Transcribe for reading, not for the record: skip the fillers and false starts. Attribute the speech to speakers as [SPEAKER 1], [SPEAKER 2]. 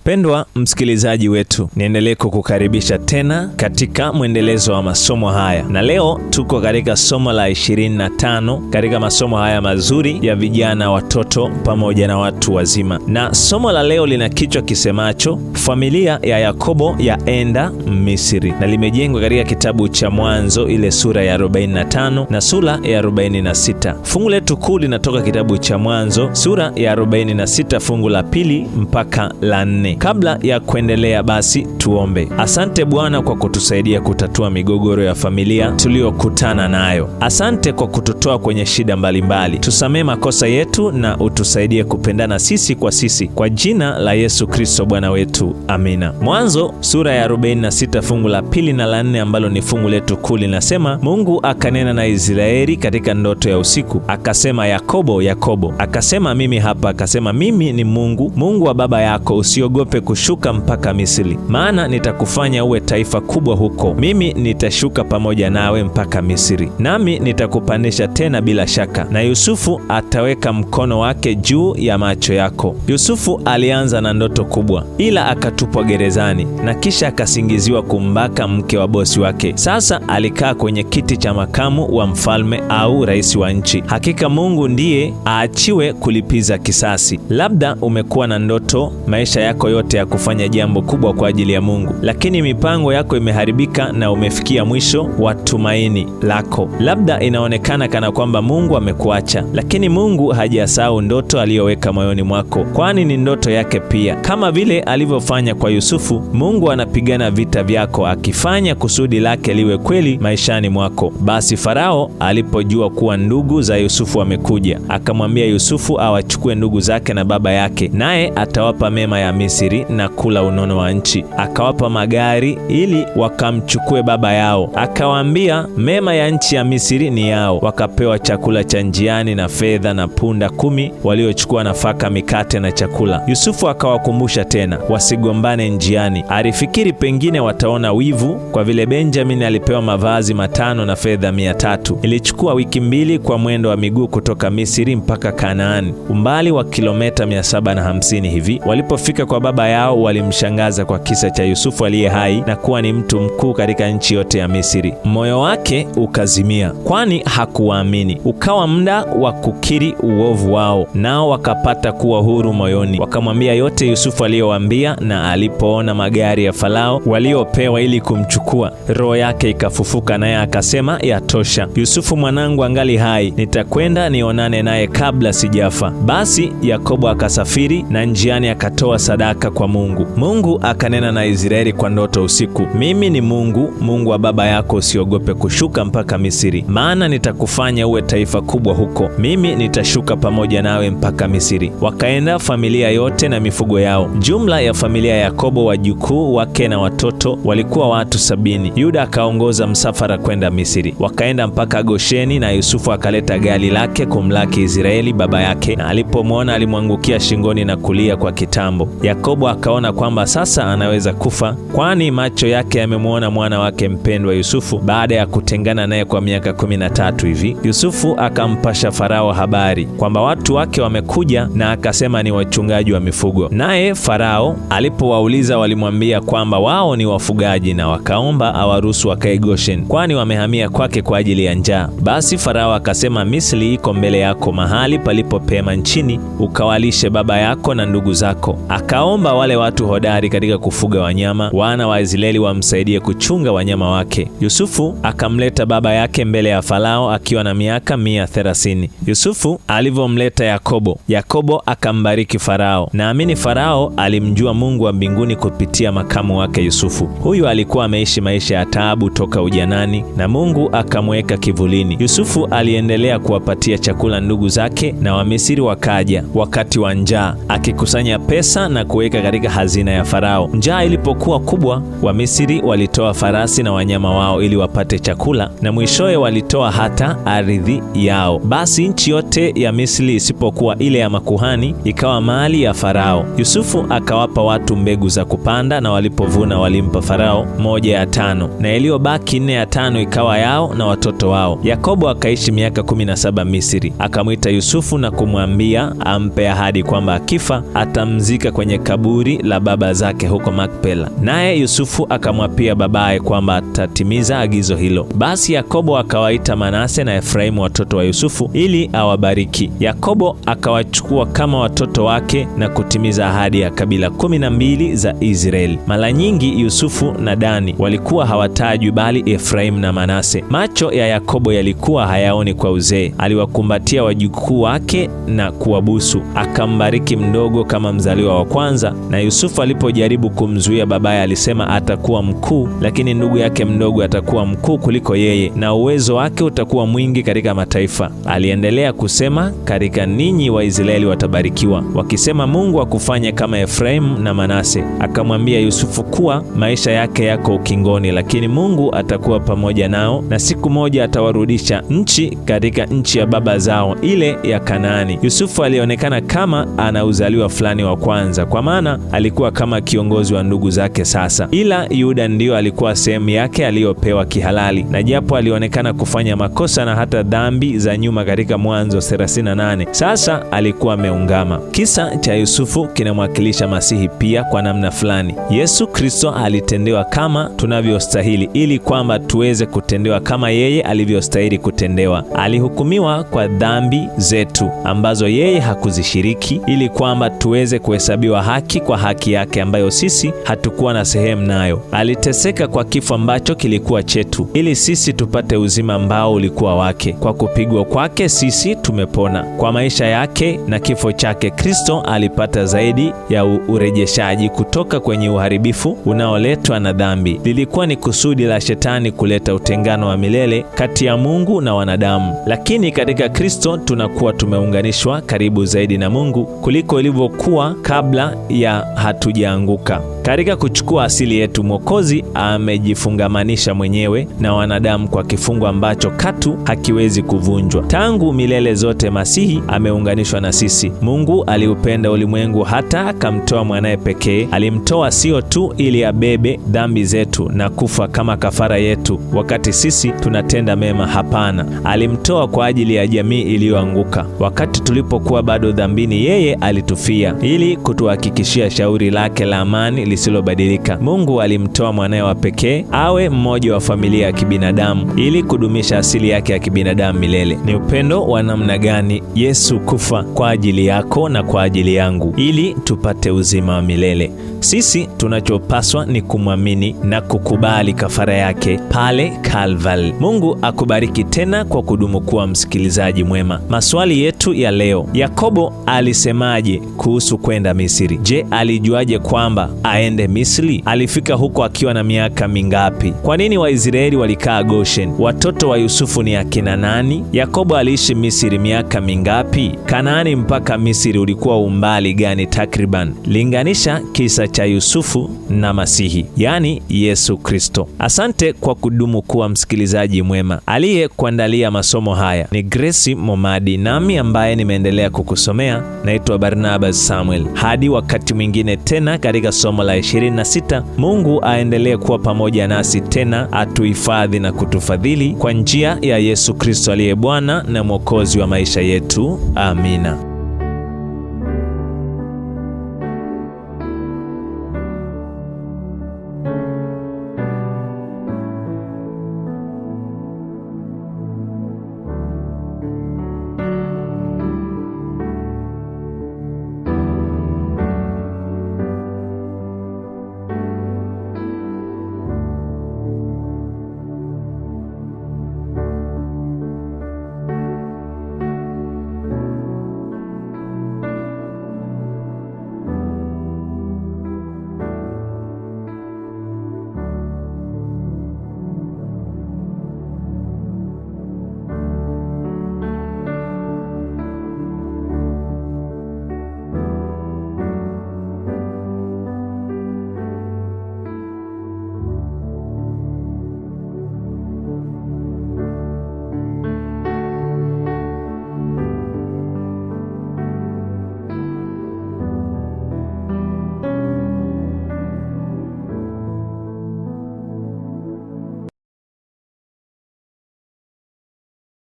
[SPEAKER 1] Mpendwa msikilizaji wetu, niendelee kukukaribisha tena katika mwendelezo wa masomo haya, na leo tuko katika somo la 25 katika masomo haya mazuri ya vijana, watoto pamoja na watu wazima. Na somo la leo lina kichwa kisemacho familia ya Yakobo yaenda Misri, na limejengwa katika kitabu cha Mwanzo ile sura ya 45 na sura ya 46. Fungu letu kuu linatoka kitabu cha Mwanzo sura ya 46 fungu la 2 mpaka la 4. Kabla ya kuendelea basi tuombe. Asante Bwana kwa kutusaidia kutatua migogoro ya familia tuliyokutana nayo. Asante kwa kututoa kwenye shida mbalimbali. Tusamee makosa yetu na utusaidie kupendana sisi kwa sisi, kwa jina la Yesu Kristo Bwana wetu. Amina. Mwanzo sura ya 46 fungu la 2 na la 4 ambalo ni fungu letu kuu linasema, Mungu akanena na Israeli katika ndoto ya usiku, akasema, Yakobo, Yakobo. Akasema, mimi hapa. Akasema, mimi ni Mungu, Mungu wa baba yako, usiogope kushuka mpaka Misri, maana nitakufanya uwe taifa kubwa huko. Mimi nitashuka pamoja nawe mpaka Misri, nami nitakupandisha tena bila shaka, na Yusufu ataweka mkono wake juu ya macho yako. Yusufu alianza na ndoto kubwa, ila akatupwa gerezani na kisha akasingiziwa kumbaka mke wa bosi wake. Sasa alikaa kwenye kiti cha makamu wa mfalme au rais wa nchi. Hakika Mungu ndiye aachiwe kulipiza kisasi. Labda umekuwa na ndoto maisha yako yote ya kufanya jambo kubwa kwa ajili ya Mungu, lakini mipango yako imeharibika na umefikia mwisho wa tumaini lako. Labda inaonekana kana kwamba Mungu amekuacha, lakini Mungu hajasahau ndoto aliyoweka moyoni mwako, kwani ni ndoto yake pia. Kama vile alivyofanya kwa Yusufu, Mungu anapigana vita vyako, akifanya kusudi lake liwe kweli maishani mwako. Basi Farao alipojua kuwa ndugu za Yusufu wamekuja, akamwambia Yusufu awachukue ndugu zake na baba yake, naye atawapa mema ya Misri na kula unono wa nchi. Akawapa magari ili wakamchukue baba yao. Akawaambia mema ya nchi ya Misri ni yao. Wakapewa chakula cha njiani na fedha na punda 10 waliochukua nafaka, mikate na chakula. Yusufu akawakumbusha tena wasigombane njiani. Alifikiri pengine wataona wivu kwa vile Benjamin alipewa mavazi 5 na fedha 300. Ilichukua wiki 2 kwa mwendo wa miguu kutoka Misri mpaka Kanaani, umbali wa kilomita 750 hivi. Walipofika kwa baba yao walimshangaza kwa kisa cha Yusufu aliye hai na kuwa ni mtu mkuu katika nchi yote ya Misri. Moyo wake ukazimia, kwani hakuwaamini. Ukawa muda wa kukiri uovu wao, nao wakapata kuwa huru moyoni. Wakamwambia yote Yusufu aliyowaambia, na alipoona magari ya Farao waliopewa ili kumchukua, roho yake ikafufuka, naye akasema, yatosha, Yusufu mwanangu angali hai, nitakwenda nionane naye kabla sijafa. Basi Yakobo akasafiri, na njiani akatoa sadaka kwa Mungu. Mungu akanena na Israeli kwa ndoto usiku, mimi ni Mungu, Mungu wa baba yako, usiogope kushuka mpaka Misri, maana nitakufanya uwe taifa kubwa huko. Mimi nitashuka pamoja nawe mpaka Misri. Wakaenda familia yote na mifugo yao. Jumla ya familia ya Yakobo, wajukuu wake na watoto walikuwa watu 70. Yuda akaongoza msafara kwenda Misri. Wakaenda mpaka Gosheni, na Yusufu akaleta gari lake kumlaki Israeli baba yake, na alipomwona alimwangukia shingoni na kulia kwa kitambo. Yakobo akaona kwamba sasa anaweza kufa, kwani macho yake yamemwona mwana wake mpendwa Yusufu baada ya kutengana naye kwa miaka 13 hivi. Yusufu akampasha Farao habari kwamba watu wake wamekuja, na akasema ni wachungaji wa mifugo. Naye Farao alipowauliza walimwambia kwamba wao ni wafugaji, na wakaomba awaruhusu wakae Goshen, kwani wamehamia kwake kwa ajili ya njaa. Basi Farao akasema, Misri iko mbele yako, mahali palipopema nchini, ukawalishe baba yako na ndugu zako. Akaomba wale watu hodari katika kufuga wanyama, wana wa Israeli wamsaidie kuchunga wanyama wake. Yusufu akamleta baba yake mbele ya Farao akiwa na miaka 130. Yusufu alivyomleta Yakobo, Yakobo akambariki Farao. Naamini Farao alimjua Mungu wa mbinguni kupitia makamu wake Yusufu. Huyu alikuwa ameishi maisha ya taabu toka ujanani, na Mungu akamweka kivulini. Yusufu aliendelea kuwapatia chakula ndugu zake, na Wamisri wakaja wakati wa njaa, akikusanya pesa na kuweka katika hazina ya Farao. Njaa ilipokuwa kubwa, Wamisri walitoa farasi na wanyama wao ili wapate chakula, na mwishowe walitoa hata ardhi yao. Basi nchi yote ya Misri isipokuwa ile ya makuhani ikawa mali ya Farao. Yusufu akawapa watu mbegu za kupanda, na walipovuna walimpa Farao 1 ya 5, na iliyobaki 4 ya 5 ikawa yao na watoto wao. Yakobo akaishi miaka 17 Misri. Akamwita Yusufu na kumwambia ampe ahadi kwamba akifa atamzika kwenye kaburi kaburi la baba zake huko Makpela. Naye Yusufu akamwapia babaye kwamba atatimiza agizo hilo. Basi Yakobo akawaita Manase na Efraimu watoto wa Yusufu ili awabariki. Yakobo akawachukua kama watoto wake na kutimiza ahadi ya kabila 12 za Israeli. Mara nyingi Yusufu na Dani walikuwa hawatajwi, bali Efraimu na Manase. Macho ya Yakobo yalikuwa hayaoni kwa uzee. Aliwakumbatia wajukuu wake na kuwabusu, akambariki mdogo kama mzaliwa wa kwanza. Na Yusufu alipojaribu kumzuia babaye, alisema atakuwa mkuu, lakini ndugu yake mdogo atakuwa mkuu kuliko yeye, na uwezo wake utakuwa mwingi katika mataifa. Aliendelea kusema, katika ninyi Waisraeli watabarikiwa, wakisema Mungu akufanye kama Efraimu na Manase. Akamwambia Yusufu kuwa maisha yake yako ukingoni, lakini Mungu atakuwa pamoja nao, na siku moja atawarudisha nchi katika nchi ya baba zao, ile ya Kanaani. Yusufu alionekana kama ana uzaliwa fulani wa kwanza, kwa maana alikuwa kama kiongozi wa ndugu zake sasa, ila Yuda ndiyo alikuwa sehemu yake aliyopewa kihalali. Na japo alionekana kufanya makosa na hata dhambi za nyuma katika Mwanzo 38, sasa alikuwa ameungama. Kisa cha Yusufu kinamwakilisha Masihi pia kwa namna fulani. Yesu Kristo alitendewa kama tunavyostahili, ili kwamba tuweze kutendewa kama yeye alivyostahili kutendewa. Alihukumiwa kwa dhambi zetu ambazo yeye hakuzishiriki, ili kwamba tuweze kuhesabiwa haki kwa haki yake ambayo sisi hatukuwa na sehemu nayo. Aliteseka kwa kifo ambacho kilikuwa chetu, ili sisi tupate uzima ambao ulikuwa wake. Kwa kupigwa kwake sisi tumepona. Kwa maisha yake na kifo chake, Kristo alipata zaidi ya urejeshaji kutoka kwenye uharibifu unaoletwa na dhambi. Lilikuwa ni kusudi la Shetani kuleta utengano wa milele kati ya Mungu na wanadamu, lakini katika Kristo tunakuwa tumeunganishwa karibu zaidi na Mungu kuliko ilivyokuwa kabla ya hatujaanguka. Katika kuchukua asili yetu, Mwokozi amejifungamanisha mwenyewe na wanadamu kwa kifungo ambacho katu hakiwezi kuvunjwa. Tangu milele zote Masihi ameunganishwa na sisi. Mungu aliupenda ulimwengu hata akamtoa mwanaye pekee. Alimtoa sio tu ili abebe dhambi zetu na kufa kama kafara yetu wakati sisi tunatenda mema. Hapana, alimtoa kwa ajili ya jamii iliyoanguka. Wakati tulipokuwa bado dhambini, yeye alitufia ili kutuhakikishia shauri lake la amani lisilobadilika. Mungu alimtoa mwanaye wa pekee awe mmoja wa familia ya kibinadamu ili kudumisha asili yake ya kibinadamu milele. Ni upendo wa namna gani Yesu kufa kwa ajili yako na kwa ajili yangu ili tupate uzima wa milele. Sisi tunachopaswa ni kumwamini na kukubali kafara yake pale Kalvari. Mungu akubariki tena kwa kudumu kuwa msikilizaji mwema. Maswali yetu ya leo: Yakobo alisemaje kuhusu kwenda Misri? Je, alijuaje kwamba aende Misri? Alifika huko akiwa na miaka mingapi? Kwa nini Waisraeli walikaa Goshen? Watoto wa Yusufu ni akina nani? Yakobo aliishi Misri miaka mingapi? Kanaani mpaka Misri ulikuwa umbali gani takriban? Linganisha kisa cha Yusufu na Masihi, yani Yesu Kristo. Asante kwa kudumu kuwa msikilizaji mwema. Aliyekuandalia masomo haya ni Grace Momadi, nami ambaye nimeendelea kukusomea naitwa Barnabas Samuel. Hadi wakati mwingine tena katika somo la 26, Mungu aendelee kuwa pamoja nasi tena, atuhifadhi na kutufadhili kwa njia ya Yesu Kristo aliye Bwana na Mwokozi wa maisha yetu. Amina.